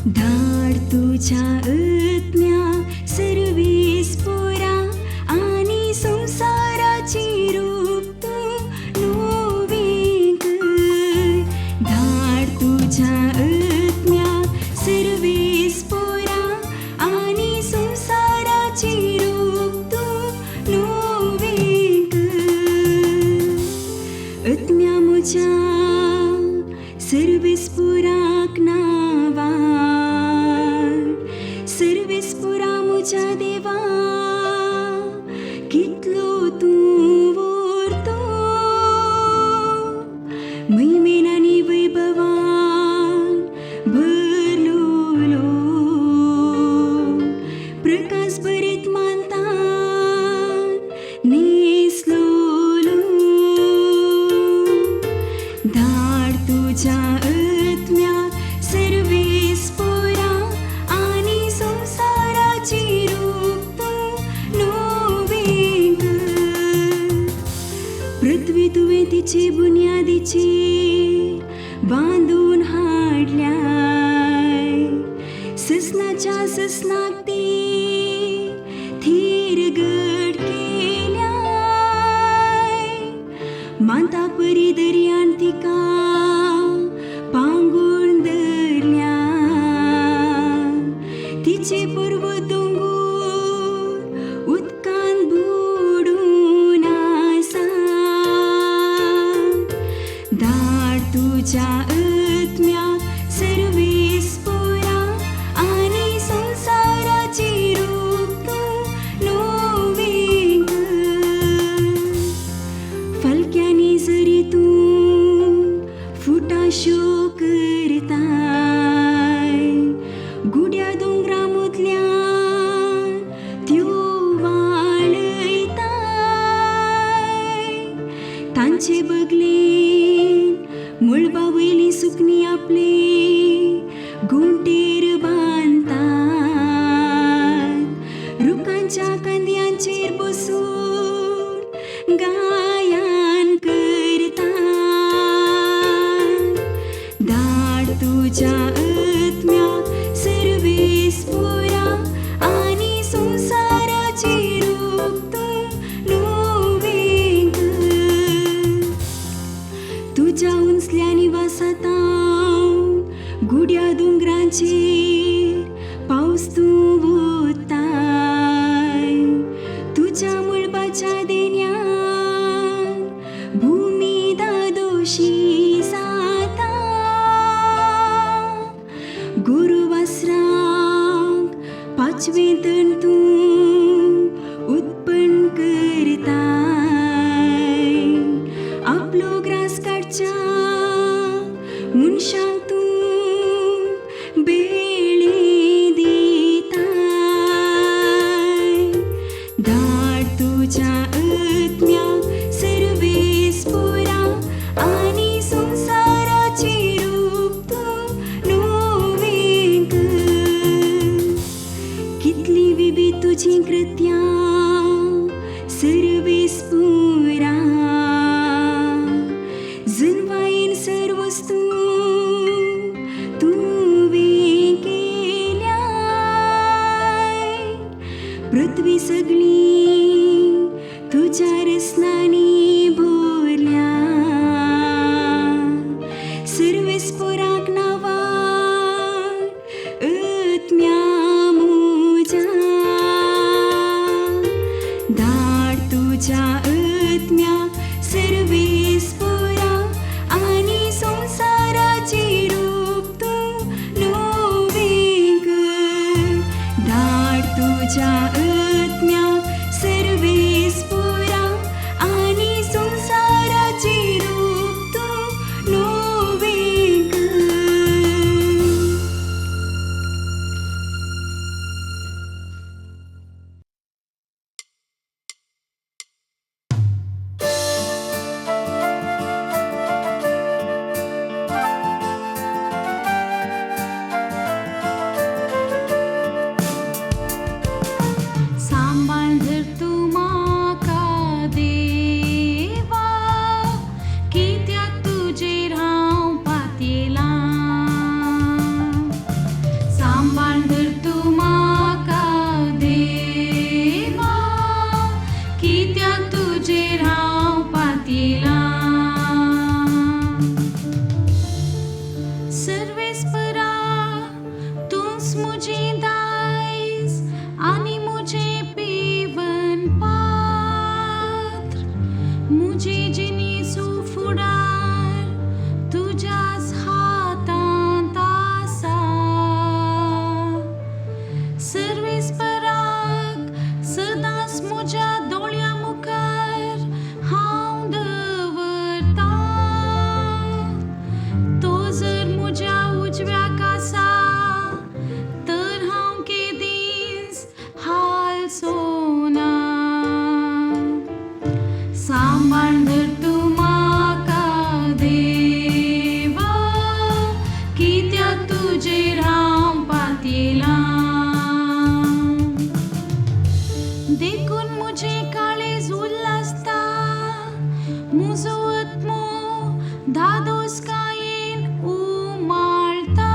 धाड तुज्या आत्म्या सर्वीस पुरा आनी संवसाराची रूप तूं नवीं कर. धाड तुज्या आत्म्या सर्वीस पुरा आनी संवसाराची रूप तूं नवीं कर. आत्म्या म्हज्या सर्वीस पुराक नांवान, सर्वीस पुरा म्हज्या देवा, कितलो तूं उरतो महिमेन आनी वैभवान भरलोलो, प्रकाश भरीत मानतान न्हेसलोलो. धाड तुज्या आत्म्या सर्वीस पुरा आनी संवसाराची रूप तूं नवीं कर. पृथ्वी तुवें तिची बुन्यादीची बांदून हाडल्याय, ससनाच्या ससनाक ती थीर घट केल्याय. मानता परी दर्यान तिका पांगून धरल्या, तिचे पर्वत दोंगूर उदकान बुडून आसा. धाड तुज्या आत्म्या सर्वीस पुरा आनी संवसाराची रूप तूं नवीं कर. फलक्यांनी जरी तूं फुटाश्यो करताय, गुड्या दोंगरा मदल्यान त्यो वाळयताय. तांचे बगलेन मळबा वयली सुकणी आपली गुंटेर बांदतात, रुखांच्या कांद्यांचेर बसून गायन करतात. धाड तुज्या आत्म्या सर्वीस पुरा आनी संवसाराची रूप तूं नवीं कर. तुज्या उंचल्या निवासांत गुड्या दोंगरांचेर पावस तूं वताय, तुज्या मळबाच्या देण्यान भुमी दादोशी जाता. गुरुवासराक पांचवें तण तूं उत्पन्न करताय, आपलो ग्रास काडच्या मनशांक तूं बेळी दिताय. धाड तुज्या आत्म्या सर्वीस पुरा आनी संवसाराची रूप तूं नवीं कर. कितली सर्वेस्परा तूंच म्हजी दायज आनी म्हजें पिवन पात्र म्हजी जिणेचो फुडार तुज्याच हातांत आसा. सर्वेस्पराक सदांच म्हज्या दोळ्यां मुखार हांव दवरतां. तो जर म्हज्या उजव्याक आसा तर हांव केदींच हालचो ना. सांबाळ धर तूं म्हाका देवा कित्याक तुजेर हांव पातयेलां. देखून म्हजें काळीज उल्हासता म्हजो आत्मो धादोसकायेन उमाळता.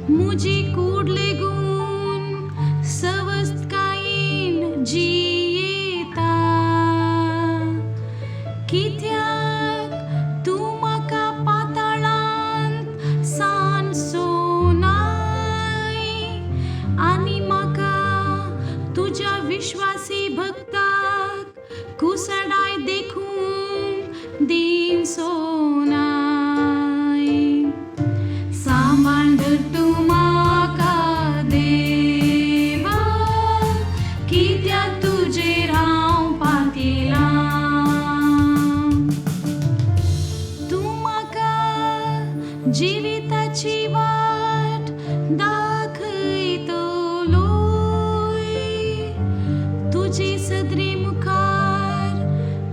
म्हजी कूड लेगून सवस्तकायेन जियेता कित्याक तूं म्हाका पाताळांत सांडचो नाय आनी म्हाका तुज्या विश्वासी भक्ताक कुसडाय देखूंक दिवचो नाय. सांबाळ धर तूं म्हाका देवा कित्याक तुजेर हांव पातयेलां. तूं म्हाका जिविताची वाट दाखयतलोय तुजी सदरे मुखार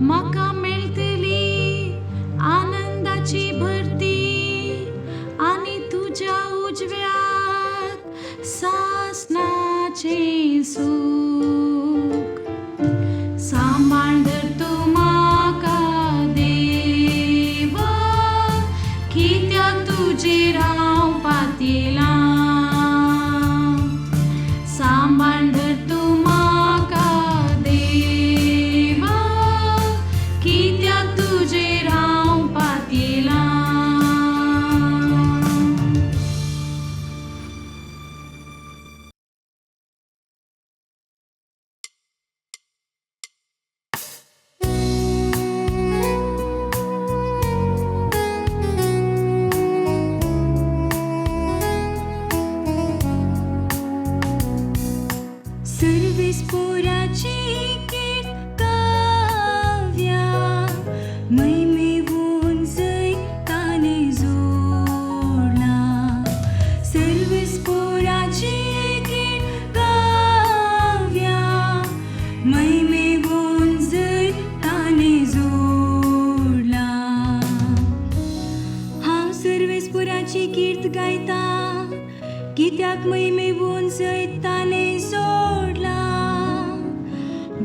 म्हाका मेळटली आनंदाची भरती आनी तुज्या उजव्याक सासणाचें सूख. सांबाळ धर तूं म्हाका देवा कित्याक तुजेर हांव पातयेलां. सांबाळ धर तूं म्हाका देवा कित्याक तुजेर हांव पातयेलां. सर्वेस्पोराची कीर्त काव्या महिमेवून जैताने जोडला. सर्वेस्पोराची कीर्त काव्या महिमेवून जैताने जोडला. हांव सर्वेस्पोराची कीर्त गायता कित्याक महिमेवून जैताने जोडला.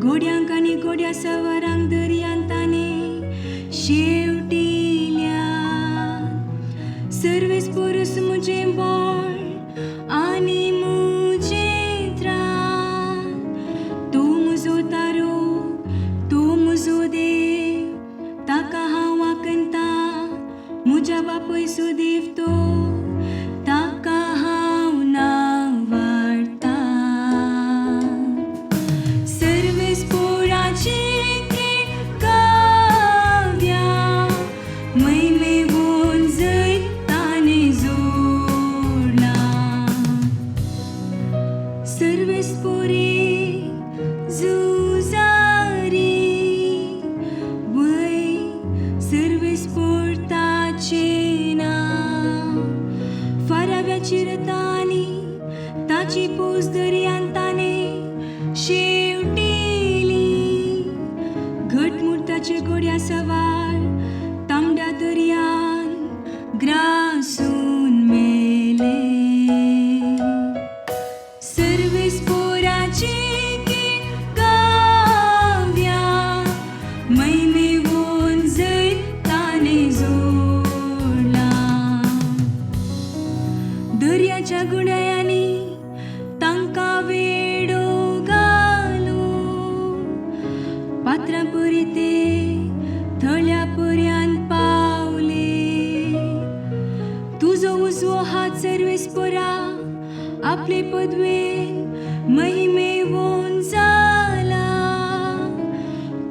घोड्यांक आनी घोड्या सवारांक दर्यांत ताणें शेवटिल्या. सर्वेस्पोरूच म्हजें बळ आनी म्हजें त्राण. तूं म्हजो तारो तूं म्हजो देव ताका हांव आकंता. म्हज्या बापूय सुदेव तो ताका हांव नांवाडटा. सर्वेस्पोराची कीर्त काव्या महिमेवून जैताने जोडला. सर्वेस्पोरे झुजारी वय सर्वेस्पोर ताचें नांव. फाराव्याची रथांनी ताची पोस दर्यांत ताणें शेवटिली. घटमुर्ताचे घोड्या सवार तांबड्या दर्यान ग्रासून मेले. सर्वेस्पोराची कीर्त काव्या महिमेवून जैताने जोडला. दर्याच्या गुड्यांनी तांकां वेडो घालो. पात्रां परी ते थळ उजवो हात सर्वेस्पोरा आपले पदवेन महिमेवोन जाला.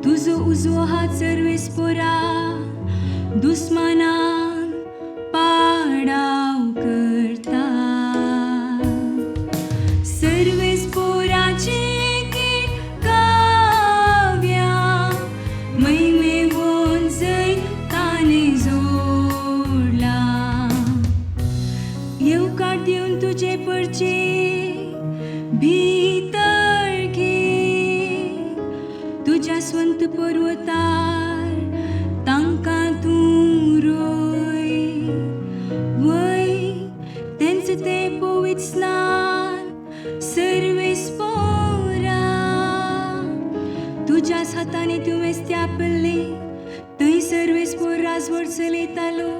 तुजो उजवो हात सर्वेस्पोरा दुस्मानाक पाडाव करता. सर्वेस्पोराचे गीत गावया, महिमेवोन जैताने जोडला. येवकार दिवन तुजे परचे भितर घे, तुज्या स्वंत पर्वतार तांकां तूं रोय. वय तेंच तें पवित्र स्नान सर्वेस्पोरा, तुज्याच हातांनी तुवें स्थापल्लें थंय सर्वेस्पोर राजवट चलयतालो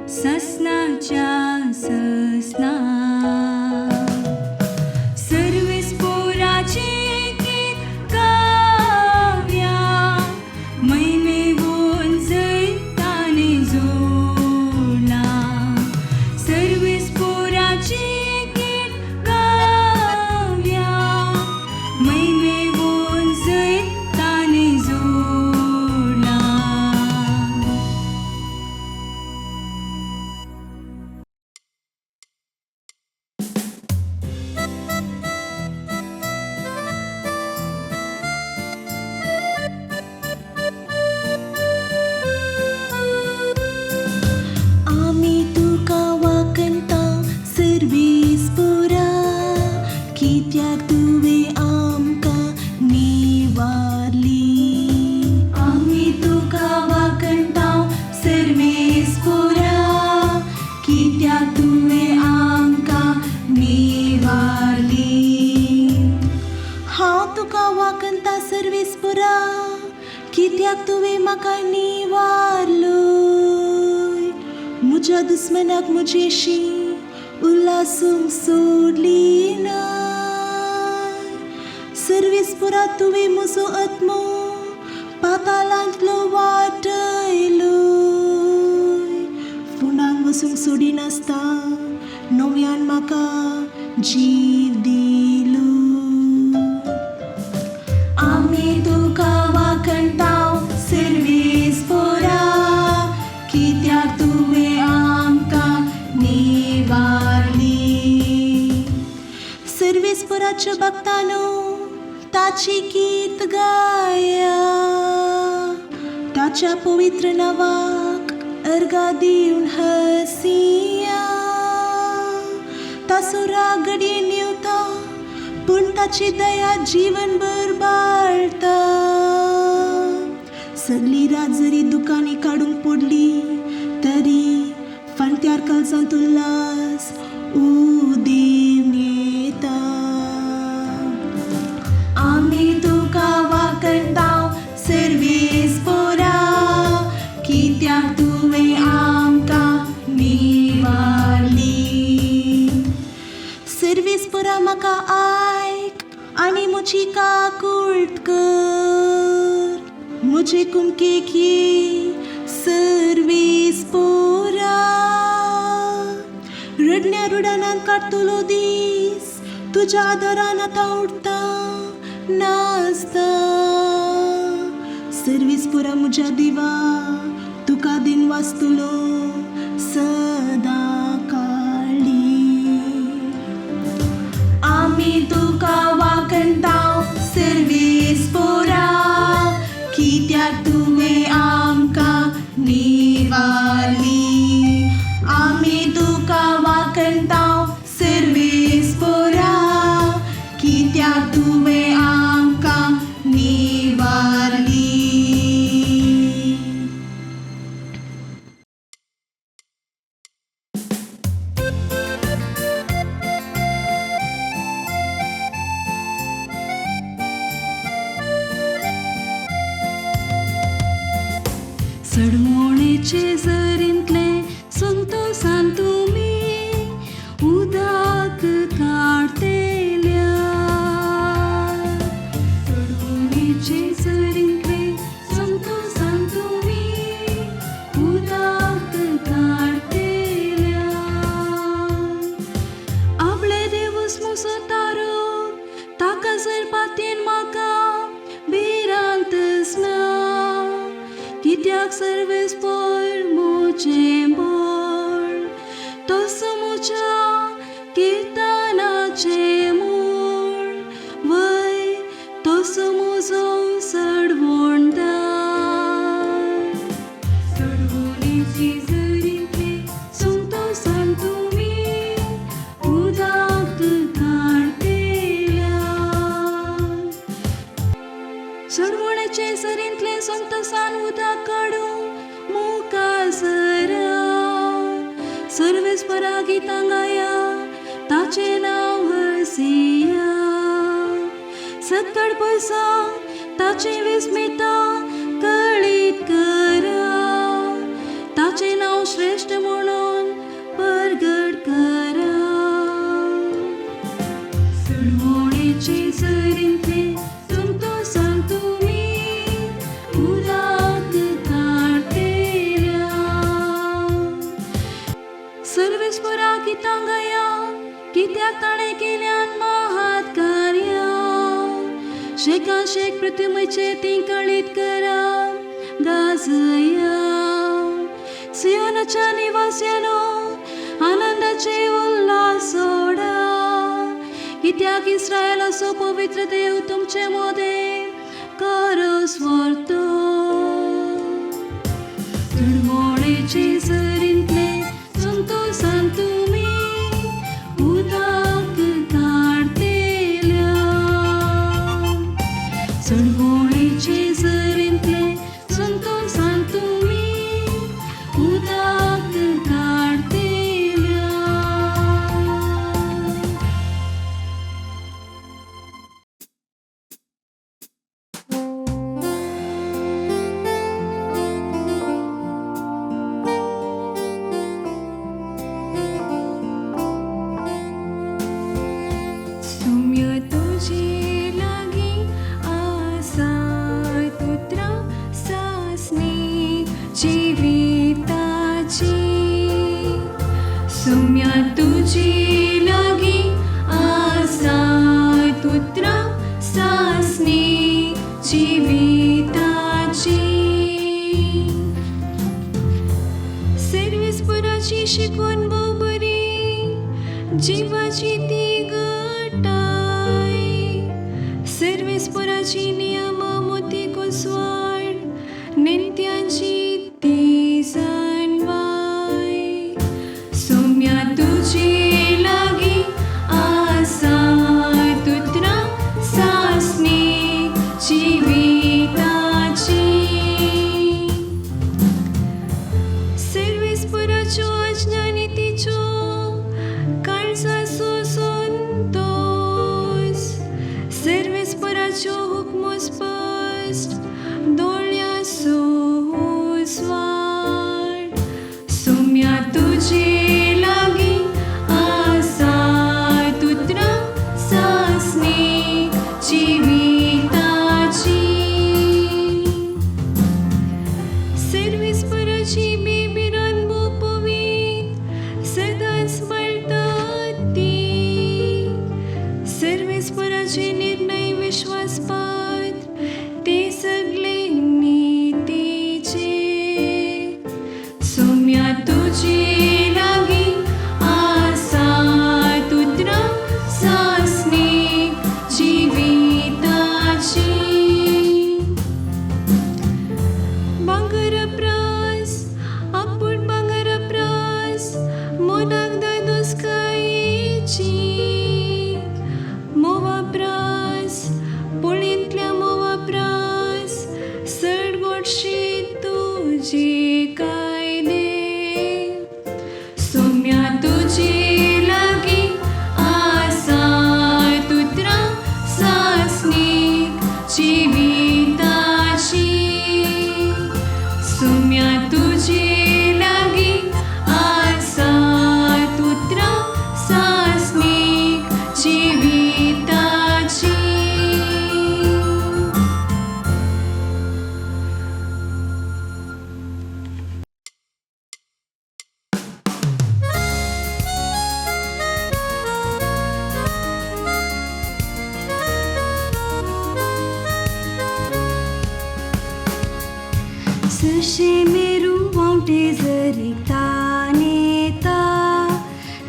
ससनाच्या ससना. सर्वेस्पोराचे गीत गावया, महिमेवोन जैताने जोडला. सर्वेस्पोराचे गीत गावया, महिमेवोन जैताने जोडला. आमी तुका वाकणता सर्वेस्पोरा, कित्याक तुवें आमकां निवारली. आमी तुका वाकणता सर्वेस्पोरा, कित्याक तुवें आमकां निवारली. हांव तुका वाकणता सर्वेस्पोरा, कित्याक तुवें म्हाका निवारलोय. म्हज्या दुस्मनाक म्हजेशी उल्हासूंक सोडली ना. सर्वेस्पोरा तुवें म्हजो आत्मो पाताळांतलो वाटयलोय. फुणांक वचूंक सोडिनासता नव्यान म्हाका जीव दिलो. आमी तुका वाकणता सर्वेस्पोरा, कित्याक तुवें आमकां निवारली. सर्वेस्पोराच्या भक्तानो ताची गीत गाया, ताच्या पवित्र नांवाक अर्गा दिवन हसिया. ताचो राग घडये न्हिवता, पूण ताची दया जीवनभर बाळता. सगली रात जरी दुकांनी काडूंक पडली तरी फांत्यार काळजांत उल्हास उदेवन येता. आमी तुका वाकणता सर्वेस्पोरा, कित्याक तुवें आमकां निवारली. सर्वेस्पोरा म्हाका आयक आनी म्हजी काकूळट कर, म्हजे कुमकेक ये सर्वेस्पोरा. रडण्या रुडानान काडटलो दीस, तुज्या आदारान आतां उठता नाचता. सर्वेस्पोरा म्हज्या देवा, तुका दिन वाचतलो सदां काळी. आमी तुका वाकणता सर्वेस्पोरा, कित्याक तुवें आमकां निवारली. आमी तुका वाकणता सर्वेस्पोरा, कित्याक तुवें आमकां निवारली. सडमोणेचे जरींतले संतोसान तुमी उदक काडतेल्या. सडमोणेचे जरींतले संतोसान तुमी उदक काडतेल्या. तसो म्हज्या किर्तनाचें मूळ वय तसो म्हजो सडवणदार. चडवणेची जरींतले संतोसान तुमी उदक काडटेल्या. सरवणाचे सरींतले संतोसान उदक काडूंक मुखार सरा. सर्वेस्परा गितां गाया ताचें नांव हरसिया. सकळ पयसा ताचें विस्मिता कळीत करा. ताचें नांव श्रेश्ठ म्हणून परगट करा. चडवणेचे जरींतले संतोसान तुमी उदक काडटेल्या. सर्वेस्परा गितां गाया कित्याक ताणें केल्यान महात कार्यां. शेकाशेक प्रतिमेचे तीं कळीत करा गाजया. सियोनाच्या निवास्यानो आनंदाचे उल्हास सोडा. कित्याक इस्रायल असो पवित्र देव तुमचे मोदें करस व्हरतो. चडवणेचे जरींतले संतोसान तुमी उदक काडटेल्या. चडवणेचे जरींतले संतोसान तुमी उदक काडटेल्या. सौम्य तुजे लागीं आसा तुत्रां सासणी जिविताची. सौम्य तुजे लागीं आसा तुत्रां सासणी जिविताची. सर्वेस्पराची शिकवण भोव बरी जिवाची ती गटाय. सर्वेस्पराची नियमां मोती कोसवाड नेत्यांची ती जाणवाय. सौम्या तुजे लागीं आसा तुत्रां सासणी जिविताची. सर्वेस्पराच्यो आज्ञा नितीच्यो काळजाचो संतोस. सर्वेस्पराच्यो हुक्मो स्पश्ट दोळ्याचो उजवाड. सौम्या तुजे लागीं आसा तुत्रां सासणी जिविताची. सर्वेस्पराची बेबिरान भोव पवीत सदांच मेळटा ती. सर्वेस्पराचे निर्णय विश्वासपात्र ते सगळे नितीचे. सौम्या तुजे लागीं आसा तुत्रां सासणी जिविताची. भांगरा प्रास आपूण भांगरा प्रास मनाक धादोसकायेची. मोवा प्रास पोळींतल्या मोवा प्रास चड गोडशी तुजे कायदे. सौम्या तुजे लागीं आसा तुत्रां सासणी जिविताची. सौम्या तुजे लागीं आसा तुत्रां सासणी जिविताची. सशे मेरू वांटे जरी तानेता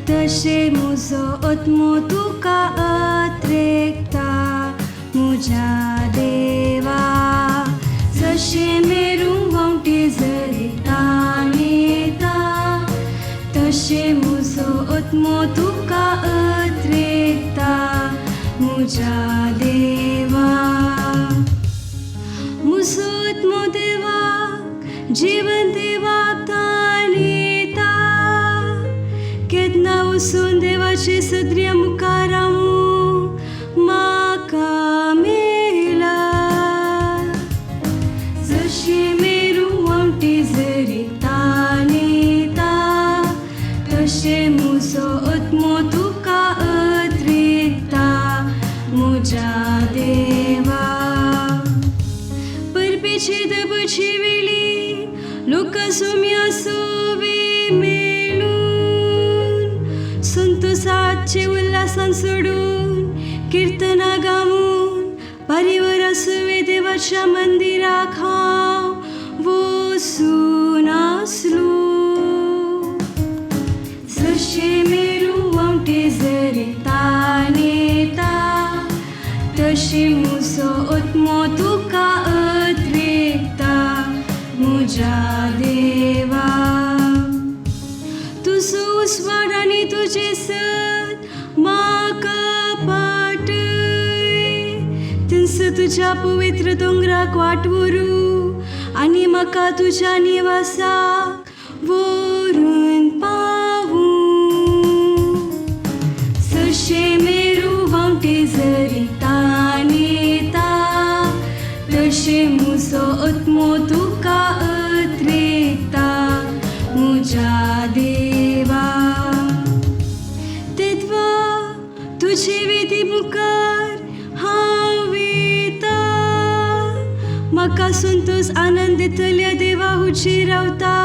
तशें म्हजो आत्मो तुका अत्रेकता म्हज्या देवा. जशें मेरू व्हांवती झरी ताणेता तशें म्हजो आत्मो तुका अत्रेकता म्हज्या देवा. म्हजो आत्मो देवाक जिवन देवाक ताणेता केन्ना वचून देवाचे सदऱ्या मुखार हांव म्हाका मेला. जशें मेरू व्हांवती झरी ताणेता तशें म्हजो आत्मो तुका अत्रेकता म्हज्या देवा. परबेची दबची वेळी लोक सोम्या सोवे मेळून संतोषाचे उल्हासान सोडून किर्तनां गावून परिवारा सुवे देवाच्या मंदिराक हांव वचून आसलो. जशें मेरू व्हांवती झरी ताणेता तशें म्हजो आत्मो तुका अत्रेकता म्हज्या देवा. तुजो उजवाड आनी तुजें सत म्हाका पाटय थंयसर तुज्या पवित्र दोंगराक वाट व्हरूं आनी म्हाका तुज्या निवासाक व्हरून पावूं. जशें मेरू व्हांवती झरी ताणेता तशें म्हजो आत्मो तुका अत्रेकता म्हज्या देवा. तेद्वा तुजे विधी मुखार हांव वयता म्हाका संतोष आनंद दितल्या देवा हुजीर रावता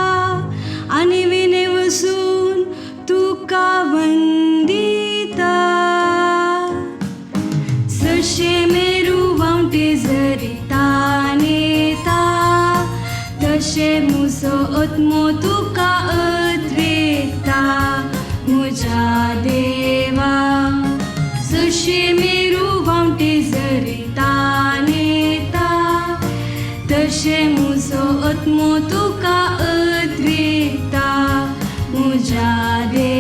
आनी विणे वचून तुका वंदिता. जशें मेरू व्हांवती झरी ताणेता तशें म्हजो आत्मो तुका अत्रेकता म्हज्या देवा. जशें मेरू व्हांवती झरी ताणेता तशें म्हजो आत्मो तुका अत्रेकता म्हज्या देवा.